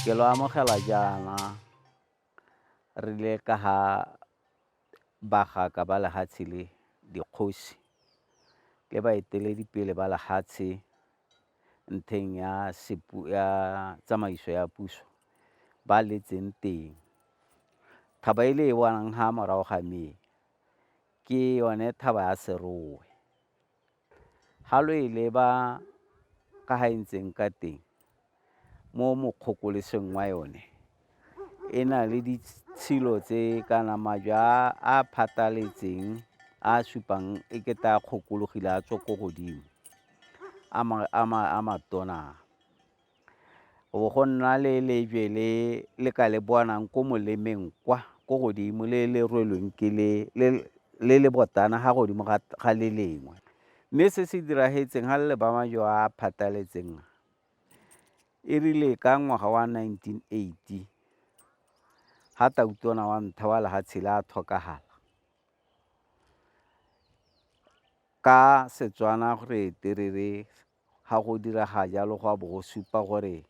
Ke lo amogela jaana re le ka ga bagaka ba lehatshe le, dikgosi le baeteledipele ba lehatshe ntheng ya ya tsamaiso ya puso ba letseng teng. Thaba e le e bonang ha morago ga me ke yone thaba ya Serowe. Ga lo e leba ka ga e ntseng ka teng mo mokgokoloseng wa yone e na le ditshilo tse kana majwe a a phataletseng a a supang e kete a kgokologile a tswa ko godimo a matona. Go bo go nna le lejwe le le ka le bonang ko molemeng kwa ko godimo le le rwelweng ke le le le botana ga godimo ga le lengwe. Mme se se diragetseng ga le leba majwe a a phataletseng a, e rile ka ngwaga wa 1980 ga tautona wa ntlha wa lehatshe le a tlhokagala, ka Setswana re ete re re Ga go direga jalo go a bo go supa gore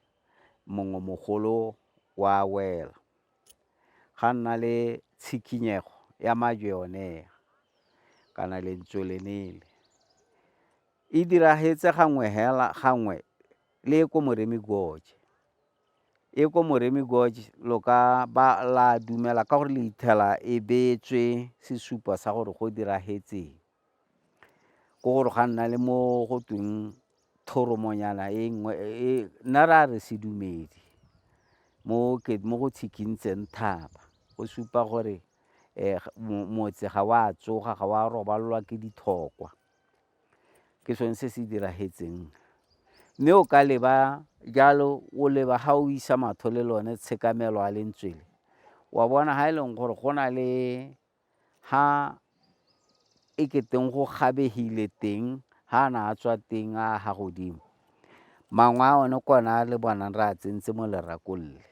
mongwe mogolo wa wela. Ga nna le tshikinyego ya majwe one kana lentswe lene le. E diragetse gangwe hela gangwe le ko Moremi Gorge. E ko Moremi Gorge lo ka ba la dumela ka gore le ithela e beetswe sesupo sa gore go diragetseng. Ke gore ga nna le mo go tweng thoromonyana e nngwe e nna ra re sedumedi mo mo go tshikintseng thaba go supa gore motse ga wa tsoga ga wa robalelwa ke ditlhokwa. Ke sone se se diragetseng. Mme o ka leba jalo o leba ga o isa matlho le lone tshekamelo a lentswe le, wa bona ga e leng gore go na le Ha e keteng go gabegile teng ha a na a tswa teng a ga godimo. Mangwe a one ke one a le bonang re a tsentse mo lerakong le.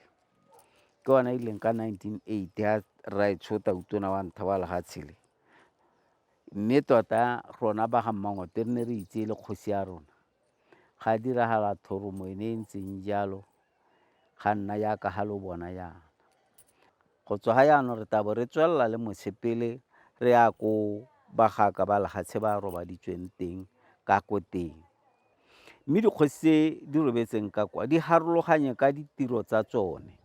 Ke one a ileng ka 1980 ha rraetsho Tautona wa ntlha wa lehatshe le. Mme tota rona ba ga Mmangope re ne re itse e le kgosi ya rona. Ga diragala thoromo ene e ntseng jalo, ga nna jaaka ha lo bona jaana. Go tswa ga jaanong re tla bo re tswelela le mosepele re ya ko bagaka ba lehatshe ba robaditsweng teng ka ko teng. Mme dikgosi tse di robetseng ka kwa di harologanye ka ditiro tsa tsone.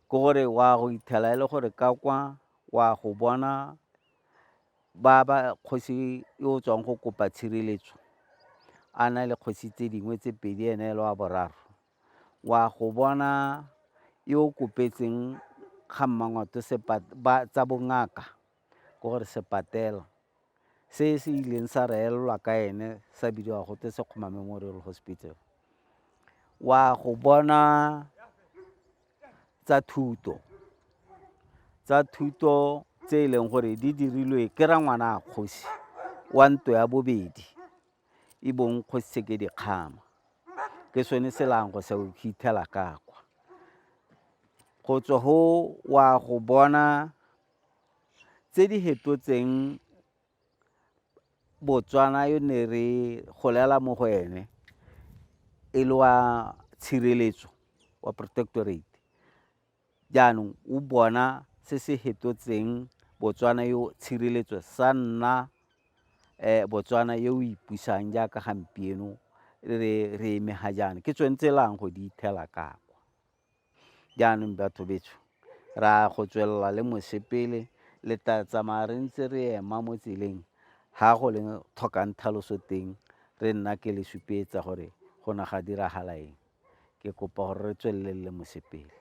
Ke gore wa go ithela e le gore ka kwa wa go bona ba ba kgosi yo o tswang go kopa tshireletso a na le kgosi tse dingwe tse pedi ene e le wa boraro. Wa go bona yo o kopetseng ga Mmangwato tsa bongaka ke gore sepatela se se ileng sa reelelwa ka ene sa bidiwa gote Sekgoma Memorial Hospital. Wa go bona tsa thuto, tsa thuto tse e leng gore di dirilwe ke rangwana a kgosi wa ntlo ya bobedi e bong Kgosi Tshekedi Kgama. Ke sone se lang go se fitlhela ka kwa. Go tswa go wa go bona tse di fetotseng Botswana yo ne re golela mo go ene e le wa tshireletso wa protectorate. Jaanong o bona se se fetotseng Botswana yo tshireletso sa nna Botswana yo o ipusang jaaka gampieno re eme ga jaana. Ke tsone tse lang go di ithela ka kwa. Jaanong batho betsho, ra go tswelela le mosepele, le tla tsamaya re ntse re ema mo tseleng ga go le tlhokang tlhaloso teng, re nna ke le supetsa gore go ne ga diragala eng. Ke kopa gore re tswelele le mosepele.